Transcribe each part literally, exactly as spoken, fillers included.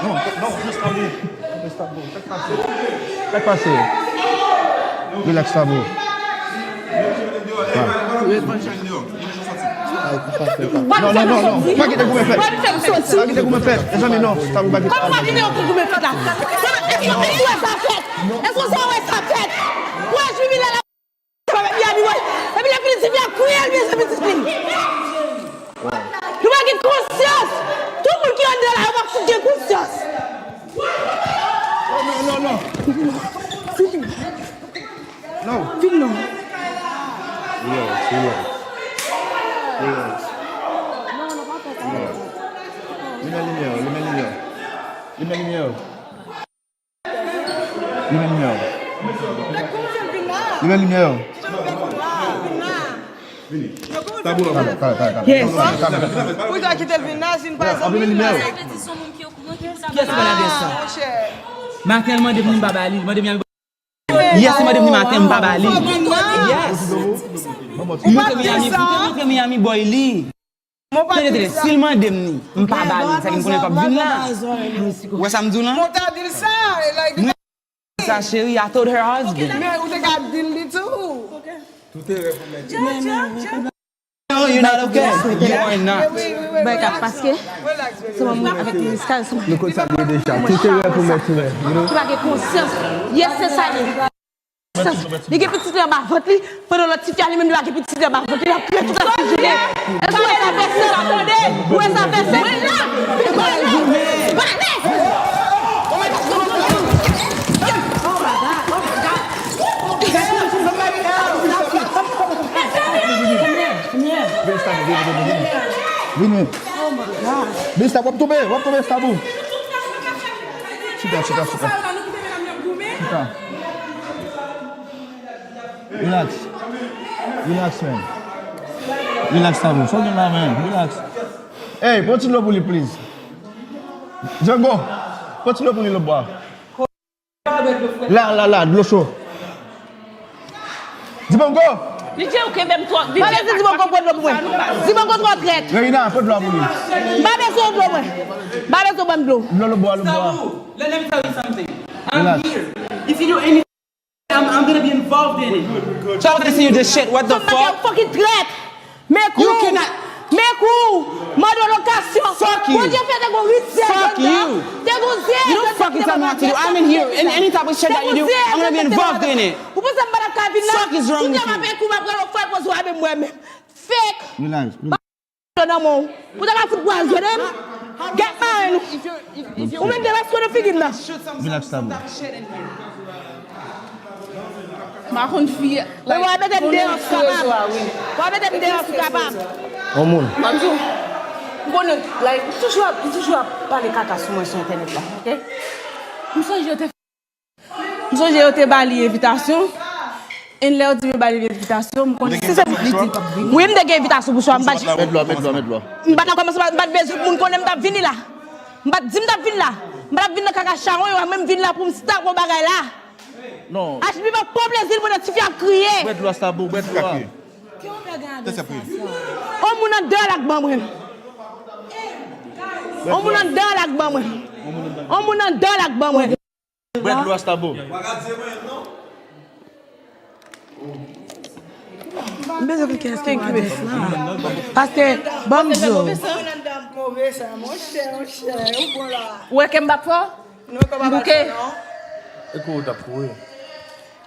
Non, non, non, Tabou. Tabou, sa k pase? Sa k pase? Relax, Tabou. Non, non, non, non. Pa kite goumen fèt. Pa kite goumen fèt. Mezanmi, non. Tabou, pa kite. Kòman pa kite goumen fèt la? Èske w wè sa fèt? Èske w wè sa fèt? Wè, Jimmy la, la. Sa pa Miami, wè. Epi lè fini, tifi a kriye, l bezwen pitit li. Nou pa gen konsyans. Tout moun ki anndan la, yo pa fout gen konsyans. Non, non, non, non. Non. Vin non. Relax, relax. Relax. Limen limyè yo, limen limyè yo. Limen limyè yo. Limen limyè yo. Limen limyè yo. Vini. Tabou la. Talè, talè, talè, talè. Yes. Talè, talè, talè. Pou sa kite l vin la, si n pa zanmi la. Limen limyè yo. Kiyès ki pral avè sa? Maten, l mande m, m pa ba li. L mande m, Yes, li mande m di maten, m pa ba li. Yes. Li montre Miami, li montre Miami boy li. Tande, tande, si l mande m ni, m pa ba li, sa ki m konnen l p ap vin la. Ou wè sa m di w lan? Mwen sa, cheri, I told her husband. Men ou te ka di l li tou. Tout erè pou mèt. No, you're not okay. You are not. Bèk ap pase. Se mwen mwen avèk Miss Kay, se mwen. Nou konn sa l ye deja. Tout erè pou mèt, you know? Ki pa gen konsyans. Yes, se sa li. Li gen pitit li anba vant li, pandan lòt tifi a li menm li pa gen pitit li anba vant li, l ap kriye tout la jounen. Èske w wè sa fè sans? Ou wè sa fè sans? Pale! Pale! Vini, Stabou, vini, vini, vini. Vini. Vini, Stabou, w ap tonbe, w ap tonbe, Stabou. Chita, chita, chita. Chita. Relax. Relax, man. Relax, Stabou. Sa w gen la, man? Relax. Ey, pran ti dlo pou li, please. Django, pran ti dlo pou li, lòt bò a. La, la, la, dlo cho. Dibango! Li di ou kenbe m twò. Li di Dibango pran dlo pou mwen. Dibango twò trèt. Reina, pran dlo pou li. M pa bezwen dlo, mwen. M pa bezwen ban m dlo. Dlo, lòt bò a, lòt bò a. Let, let me tell you something. I'm here. If you do anything, I'm, I'm gonna be involved in it. So I wanna see you this shit. What the fuck? Fucking trèt. Men kou! Men kou! Mande w lokasyon! Bondye fè te gon rityèl anndan. Te gon zye anndan ki te ba m atrè. Any type of shit that you do, I'm gonna be involved in it. Ou panse m pa t ap ka vin la? Kounye a m ap peye kou, m ap rele w fè poze w a menm mwen menm. Fake! Relax, relax. Nan men w. Ou ta ka fout pwazonnen m? Gèt mare nou. Ou menm gen respè nan figi m nan. Relax, Tabou. M pa konn fi. Like, w a mete m deyò si w kapab. W a mete m deyò si w kapab. On moun. M ap di w, m konnen, like, li toujou ap, li toujou ap pale kaka sou mwen sou entènèt la, oke? M sonje yo te, m sonje yo te ba li envitasyon. E lè yo di yo ba li envitasyon, m konnen. Si se pou li di l p ap vini. Wi, m te gen envitasyon pou chwa, m pa t. Met dlo, met dlo, met dlo. M pa t nan kòmansman, m pa t bezwen pou moun konnen m t ap vini la. M pa t di m t ap vini la. M pa t ap vin nan kaka chawony, ou pa menm vin la pou m stop yon bagay la. Non. H B pa pran plezi l pandan tifi ap kriye. Bwè dlo a, Stabou, bwè dlo a. On moun anndan la k ban mwen. On moun anndan la k ban mwen. On moun anndan la k ban mwen. Bwè dlo a, Stabou. M bezwen klike eske w adrès la. Paske, ban m di w. Ou wè ke m bat fò? M bouke. E kou ou t ap kouri?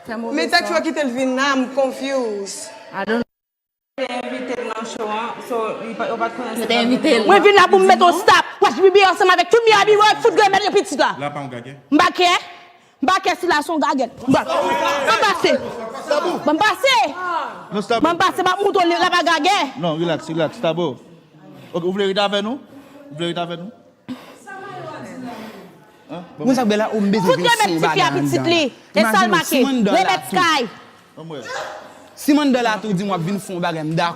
Men tèks yo kite l vin la, m confuse. I don't know. Te envite l nan show an, so, li pa, yo pa t konnen se. Yo te envite l. Mwen vin la pou m mete yon stop. Watch B B ansanm avèk tout Miami, mwen fout granmèt pitit la. La pa yon gagè. M pa kè. M pa kè si la se yon gagè. Bon. Ban m pase. Ban m pase. Ban m pase, m ap moutre w la pa gagè. Non, relax, relax, Tabou. Ok, ou vle rete avè nou? Ou vle rete avè nou? Moun sa k bèl la, ou m bezwen vin fè yon bagay anndan. E sa l make. Remèt Sky. Si m anndan la tou, di m w ap vin fè yon bagay, m dakò.